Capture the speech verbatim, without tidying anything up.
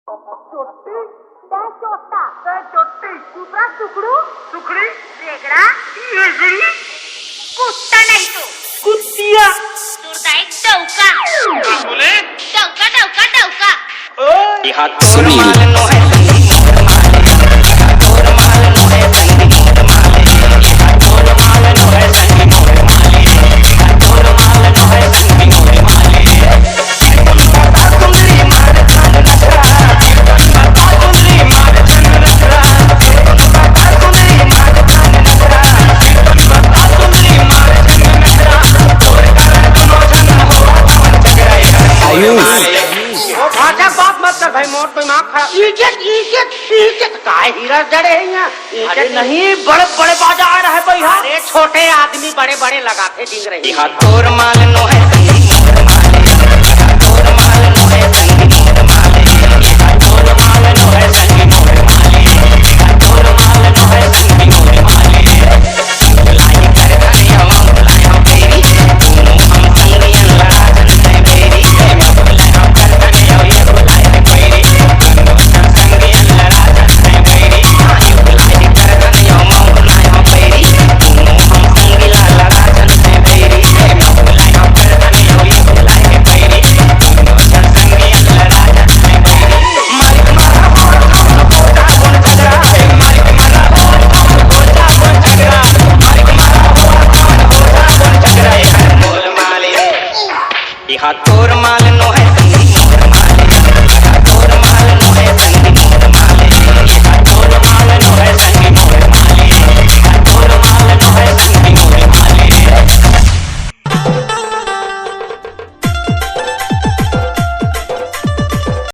चोट्टी। तै चोट्टा। तै चोट्टी। कुकरा, सुकड़ू। सुकड़ी। रेगड़ा। रेगड़ी। कुत्ता नहीं तो। कुत्तिया। तुरदाई डौका। का बोले? डौका, डौका, डौका। ओए। सुनील। आयुष। भाषा बात मत कर भाई, मोर दिमाग खराब। इज्जत, इज्जत, इज्जत, काय हीरा जड़े है यहाँ? अरे नहीं, बड़े बड़े बाजार है भाई, हाँ। अरे छोटे आदमी बड़े बड़े लगाते दिख रहे हैं। तोर माल नो है।